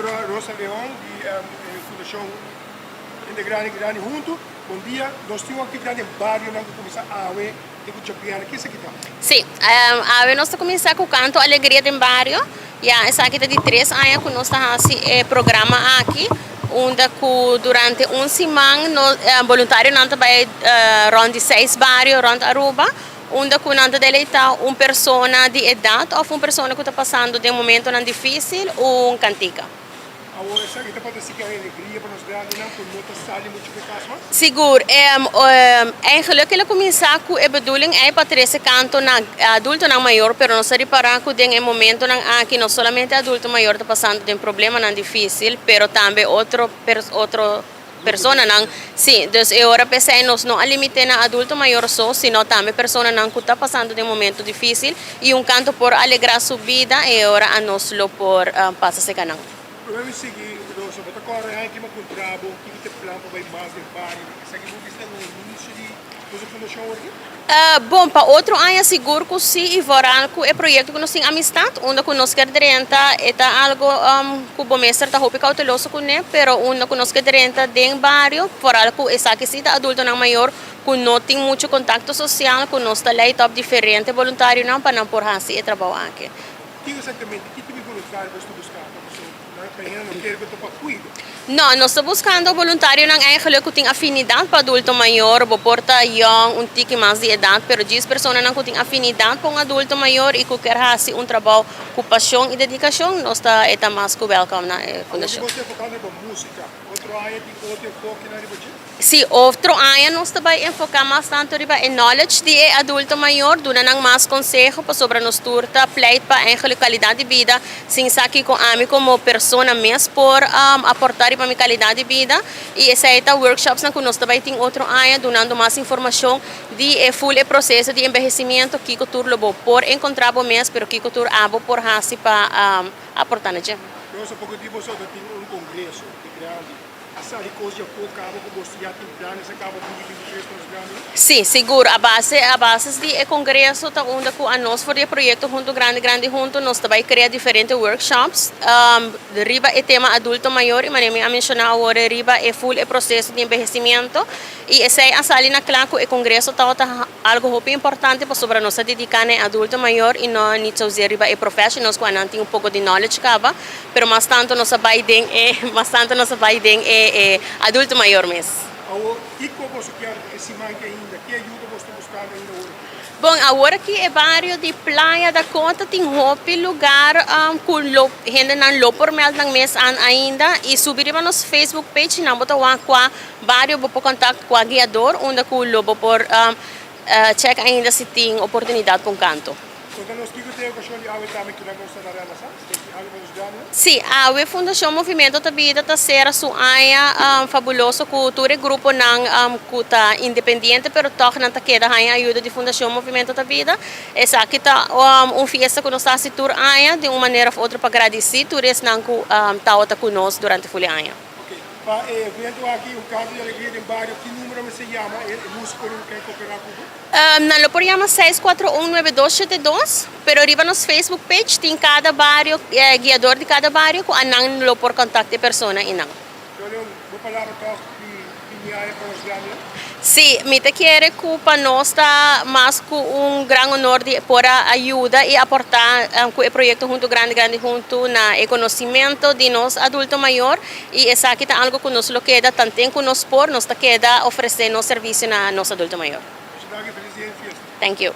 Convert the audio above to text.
Señora Rosa Leon di Fundacion Hende Grandi Grandi Hunto. Bon dia, nos tin un actividad den barionan cu cuminsa awe te cu djabièrnè. Ke esaki ta? Sí, awe nos ta cuminsa cu Canto Alegria den Bario. Ya esaki ta di tres aña cu nos ta haci e programa aki, unda cu durante un siman nos boluntarionan ta bay rond di seis bario rond Aruba, unda cu nan ta deleita un persona di edad of un persona cu ta pasando den momentonan dificil un cantica. Awor esaki ta pa sikier alegria pa nos grandinan cu no ta sali mucho cu e cas mas? Sigur. Eigenlijk el a cuminsa cu e bedoeling ey pa trece canto na adultonan mayor, pero nos a ripara cu den e momentonan aki no solamente adulto mayor ta pasando den problemanan dificil, pero tambe otro otro personanan. Si, dus e ora p'esey nos no a limite na adulto mayor so, sino tambe personanan cu ta pasando den momento dificil y un canto por alegra su bida, e ora a nos lo por pasa seca nan. Prome mi sigui, Rosa, bo ta corre haña kima contra bo, kiko ta e plan pa bay mas den bario? Esaki bo bisa un inicio di boso fundacion awor aki? Bon, pa otro aña sigur cu si y vooral cu e proyecto cu nos tin Amistad, unda cu nos kier drenta e ta algo cu bo mester ta hopi cauteloso cune, pero unda cu nos kier drenta den bario, vooral cu esaki si ta adultonan mayor cu no tin mucho contacto social, cu nos ta leid op diferente boluntarionan pa nan por haci e trabou aki. Kiko exactamente, ki tipo di boluntario bo sta buscando? Pasobra pa hende no kere ku ta pa kuido. No, nos ta buskando boluntarionan eigenlijk ku tin afinidat pa adulto mayor. Bo por ta yòn, un tiki mas di edat, pero djis personanan ku tin afinidat pa un adulto mayor i ku kier hasi un trabou ku pashon i dedikashon, nos ta e ta mas ku wèlkòm na e fundashon. Awor ku bo ta enfokando riba músika, otro aña tin otro enfokenan riba dje? Si, otro aña nos ta bai enfoká mas tantu riba e knowledge di e adulto mayor, duna nan mas konseho pasobra nos tur ta pleit pa eigenlijk kalidat di bida sin sa kiko ami komo persona mes por aportá riba mi kalidat di bida i esei ta workshopsnan ku nos ta bai tin otro aña dunando mas informashon di e full e proseso di enbehesimiento kiko tur lo bo por enkontrá bo mes pero kiko tur abo por hasi pa aportá na dje. Nos a poko di boso ta tin un kongreso di grandi. A sali kos di afó kaba ku boso ya tin planes a kaba 2023 pa nos grandi? Sí, sigur. A base a bases di e kongreso ta unda ku anos for di e proyekto Huntu Grandi Grandi Huntu nos ta bai krea diferente workshops riba e tema adulto mayor i manera mi a menshoná awor riba e ful e proseso di enbehesimiento i esei a sali na kla ku e kongreso tabata algo hopi importante pasobra nos a dediká na e adulto mayor i no nit zozeer riba e professionals ku anan tin un poko di knowledge kaba. Pero mas tanto nos a bai den e mas tanto nos a bai den e e adulto mayor mes. Awor, kiko boso kier e siman ki ainda? Ki ayuda boso ta buskando ainda awor aki? Bon, awor aki e bario di Playa Dakota tin hopi lugar ku lo hendenan lo por meld nan mes an ainda i subi riba nos Facebook page i nan bo ta wak kua bario bo por kontakt kua guiador unda ku lo bo por check ainda si tin oportunidat pa un kanto. Konta nos kiko ta e okashon di awe tambe kila nos ta na realisá? Esaki algu pa nos grandi? Sí, awe Fundashon Movimento ta Bida ta sera su aña fabuloso ku tur e gruponan ku ta independiente pero tòg nan ta keda haña ayuda di Fundashon Movimento ta Bida. Esaki ta un fiesta ku nos ta hasi tur aña di un manera òf otro pa gradisí tur esnan ku tabata ku nos durante ful e aña. Ok, pa e evento aki Un Canto di Alegria den Bario ki numero mester yama e musiconan ku ken koperá ku bo? Nan lo por yama 6419272, pero riba nos Facebook page tin kada bario, guiador di kada bario ku anan lo por contact e persona i nan. Jolyon, bo palabra tòg di fin di aña pa nos grandinan? Sí, mi ta kere ku pa nos ta mas ku un gran honor di por a yuda i aportá ku e proyekto Huntu Grandi Grandi Huntu na e konosimento di nos adulto mayor i esaki ta algu ku nos lo keda tanten ku nos por, nos ta keda ofresé nos servisio na nos adulto mayor. Muchas danki, feliz dia i fiesta. Thank you.